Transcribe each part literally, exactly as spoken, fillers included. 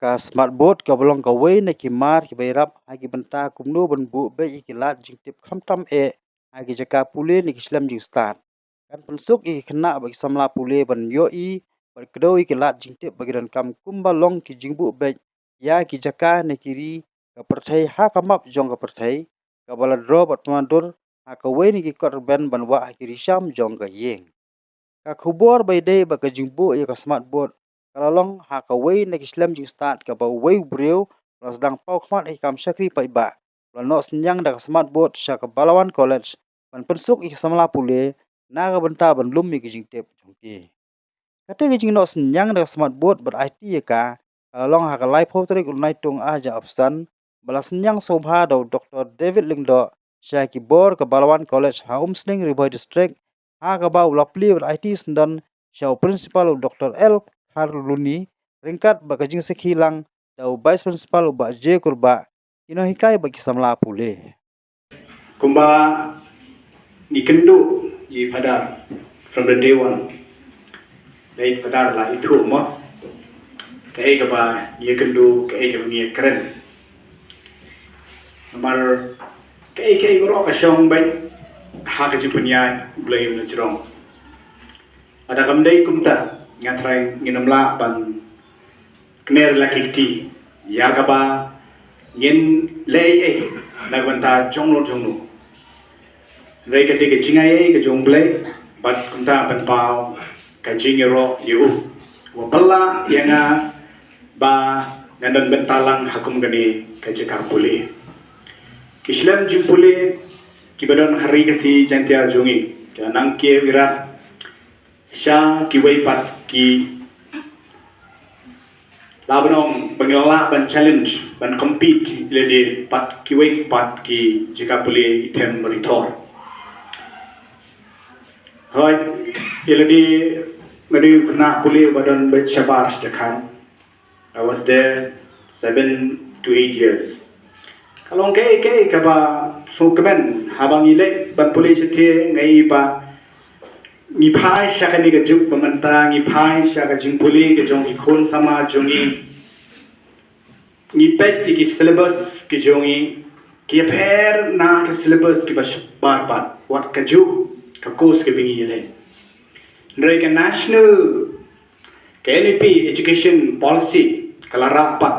Ka Smart Board kaba long kawei na ki mar kiba ïarap ha ki bynta kumno ban buh beit ïa ki lad jingtip khamtam eh ha ki jaka pule ne ki shlem jingstad. Kan pynsuk ïa ki khynnah bad ki samla pule ban ïohi bad kdew ïa ki lad jingtip ba ki donkam kumba long ki jingbuh beit ïa ki jaka ne ki ri ka pyrthei ha ka map jong ka pyrthei, kaba la draw bad pynwandur ha kawei na ki kot rben ban wah ha ki ri sham jong ka ïing. Ka khubor ba ïadei bad ka jingbuh ïa ka Smart Board ka la long ha kawei na ki shlem jingstad kaba uwei u briew u la sdang paw khmat ha ki kam shakri paidbah, u la noh synñiang da ka Smart Board sha ka Balawan College ban pynsuk ïa ki samla pule na ka bynta ban lum ïa ki jingtip jong ki. Kata ka jingnoh synñiang da ka Smart Board bad aiti ïa ka, ka la long ha ka laiphew tarik u Naitung arhajar arphew san, ba la synñiang sngewbha da u Doktor David Lyngdoh sha ki bor ka Balawan College ha Umsning, Ri Bhoi District, ha kaba u la plie bad aiti syndon sha u Principal u Doktor L Kharluni, ryngkat bad ka jingsakhi lang da u Vice Principal u Bah J Kurbah, ki nonghikai bad ki samla pule. Kumba ngi kynduh ïa i Phadar from the day one. Dei Phadar la ithuh mo kaei kaba ngi kynduh, kaei kaba ngi kren. Namar kaei kaei baroh ka shong beit ha ka jingpynïaid U Blei u la jrong. Lada kam dei kumta, nga tharai ngin ym lah ban kner la ki kti ïa kaba ngin leh ei ei na ka bynta jong no jong no. Hynrei ka dei ka jingaiei ka jong U Blei bad kumta ban paw ka jingïaroh ïa u, u ba la ïa nga ba ngan don bynta lang ha kum kane ka jaka pule. Ki shlem jingpule kiba don ha Ri Khasi Jaiñtia jong ngi, ka nang kiew ira sha kiwei pat ki, la ban ong, ban ïa lah ban challenge, ban compete ïa lade pat kiwei pat ki jaka pule ki them Ri Thor. Hooid, ïa lade nga dei u khynnah pule ba don beit shabar sha dkhar. I was there seven to eight years. Ka long kaei kaei kaba sngewkmen haba ngi leit ban pule shatei, nga i ba ngi phai sha kane ka juk ba mynta ngi phai sha ka jingpule ka jong ki khun samla jong ngi. Ngi peit ïa ki syllabus ki jong ngi ki ïapher na ki syllabus kiba shabar pat, wat ka juk ka course kaba ngi leh. Hynrei ka national, ka N E P education policy ka la rah pat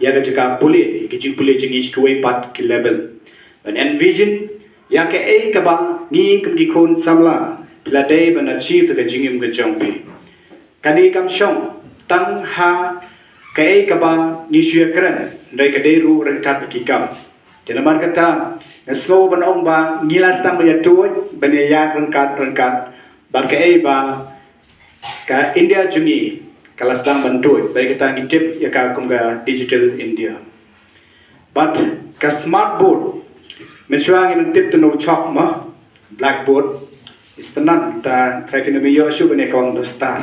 ïa ka jaka pule, ïa ka jingpule jong ngi sha kiwei pat ki level. Ban envision ïa kaei kaba ngi kum ki khun samla phi la dei ban achieve ka jingim ka jong phi. Kane kam shong tang ha kaei kaba ngi shu ïakren, hynrei ka dei ruh ryngkat bad ki kam. Te namar kata nga sngew ban ong ba ngi la sdang ban ïatuid, ban ïaid ryngkat ryngkat bad kaei ba ka India jong ngi ka la sdang ban tuid, bad kata ngi tip ïa ka kum ka digital India. Bad ka smart board, mynshuwa ngin ym tip tang u chok mo, blackboard. Istinan ta trai kine me ïoh shuh ban ïa kawang dustar.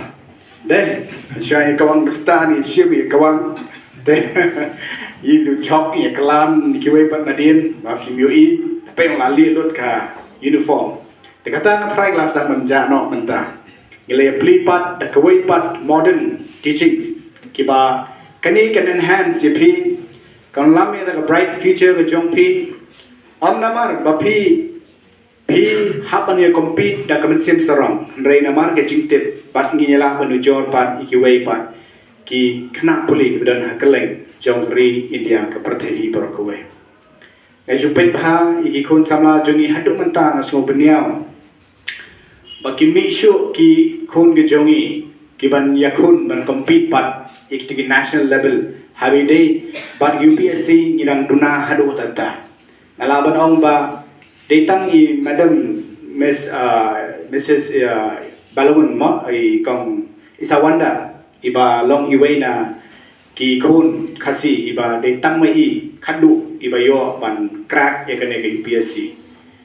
Dei, mynshuwa ïa kawang dustar, ngi shim ïa kawang. Dei, ïa u chok ïa klam, kiwei pat nadien ba kim ïohi, pynlait lut ka uniform. Te kata nga trai la sdang ban jah noh mynta. Ngi la ïa plie pat da kawei pat modern teachings, kiba kane kan enhance ïa phi, kan lam ïa da ka bright future ka jong phi. Ym namar ba phi, phi hap ban ïa compete da ka mynsiem sarong, hynrei namar ka jingtip bad ngi ïa lah ban ujor pat ïa kiwei pat ki khynnah pule kiba don ha kylleng jong ka ri India, ka pyrthei hi baroh kawei. Nga ju peit bha ïa ki khun samla jong ngi haduh mynta, nga sngew bniah ba ki mih shuh ki khun ki jong ngi ki ban ïakhun ban compete pat ïa ki, ki national level. Haba ïadei bad U P S C ngi dang duna haduh katta. Nga lah ban ong ba dei tang i Madam Miss, ah, Missus, ah, Balawan mo, i Kong Isawanda, iba long iwei na ki khun Khasi iba dei tang ma i khadduh iba ïoh ban crack ïa kane ka U P S C.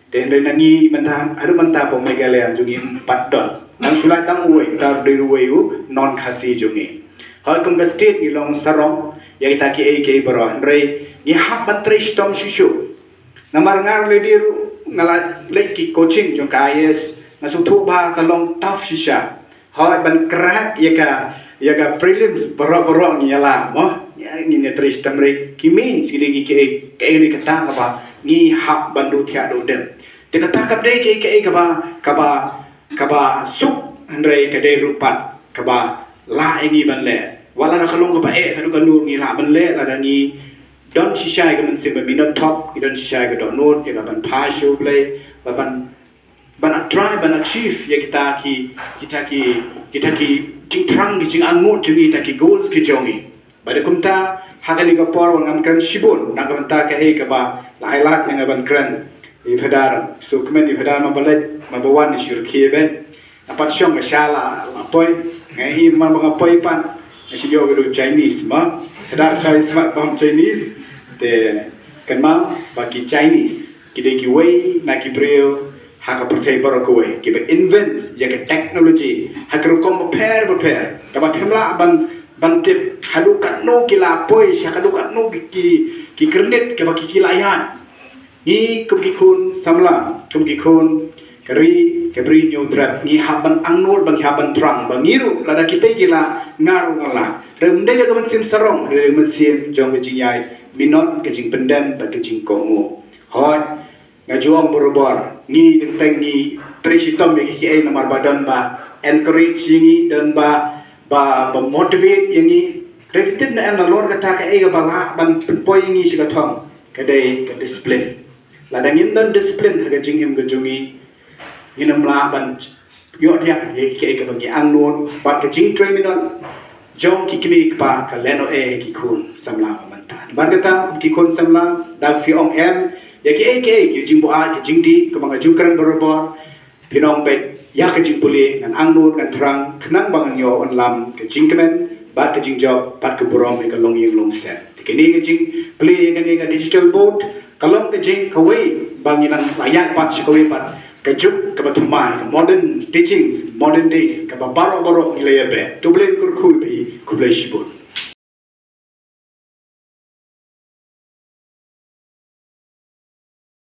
Te hynrei na ngi mynta, haduh mynta hapoh Meghalaya jong ngi ym pat don. Nang shu lah tang uwei, ta dei uwei u non Khasi jong ngi. Hooid, kum ka state ngi long sarong ïa kita kiei kiei baroh, hynrei ngi hap ban trei shitom shuh shuh. Namar nga lei dei ruh nga la leit ki coaching jong ka I A S, nga sngewthuh ba ka long tough shisha. Hooid, ban crack ïa ka, ïa ka prelims baroh baroh ngi ïa lah mo. Ïa, Ngin ïa trei shitom re, ki main ki dei ki kaei kaei ne kata kaba ngi hap ban duh thiah duh dem. Te kata kam dei kaei kaei kaba kaba kaba suk, hynrei ka dei ruh pat kaba lah ïa ngi ban leh. Wat lada ka long kaba eh, ka duh ka nur, ngi lah ban leh lada ngi don shisha ïa ka mynsiem ba minot thok, ngi don shisha ïa ka dohnud, ïa ka ban phai sha U Blei, ba ban ban try ban achieve ïa kita ki kita ki kita ki jingthrang, ki jingangnud jong ngi, kita ki goals ki jong ngi. Bad kumta ha kane ka por wat ngam kren shibun na ka bynta kaei kaba la ai lad ïa nga ban kren. I Phadar, so kmen i Phadar ma ba leit ma ba wan i shur khie be. Napat shong ka shala la poi. Ngai i ma ba nga poi pan. Nga shi yo Chinese ma. Phadar chai smat bam Chinese. Te kynmaw ba ki Chinese ki dei kiwei na ki briew ha ka pyrthei baroh kawei kiba invent ïa ka technology ha ka rukom bapher bapher kaba phim lah ban ban tip haduh katno ki la poi sha, haduh katno ki ki kyrnit kaba ki ki la ïaid. Ngi kum ki khun samla, kum ki khun ka ri ka bri Hynñiewtrep, ngi hap ban angnud, ba ngi hap ban thrang ba ngi ruh lada kita ki la, nga ruh nga la. Hynrei ym dei da ka mynsiem sarong, hynrei da ka mynsiem jong ka jingïai minot, ka jingpyndem bad ka jingkohnguh. Hooid, nga ju ong barabor, ngi teng teng ngi trei shitom ïa kiei namar ba don ba encourage ïa ngi, don ba ba ba motivate ïa ngi. Hynrei phi tip ne em, nalor kata kaei kaba lah ban pynpoi ïa ngi sha ka thong, ka dei ka discipline. Lada ngim don discipline ha ka jingim ka jong ngi, ngin ym lah ban ïoh diang ïa kiei kaba ngi angnud bad ka jingtrei minot jong ki kmie ki kpa ka lehnoh ei ki khun samla mynta. Bad kata ki khun samla, da phi ong em ïa kiei kiei ki jingbuaid ki jingdih kaba nga ju kren barabor, phin ong beit ïa ka jingpule, ngan angnud ngan thrang khnang ba ngan ïoh wallam ka jingkmen bad ka jingjop bad ka burom ïa ka longïing longsem. Te kane ka jingpule ïa kane ka digital board ka long ka jing kawei ba ngi nang la ïaid pat sha kawei pat ka juk kaba thymmai, ka modern teaching, modern days kaba baroh baroh ngi la ïa beh. To U Blei un kyrkhu ïa phi, khublei shibun.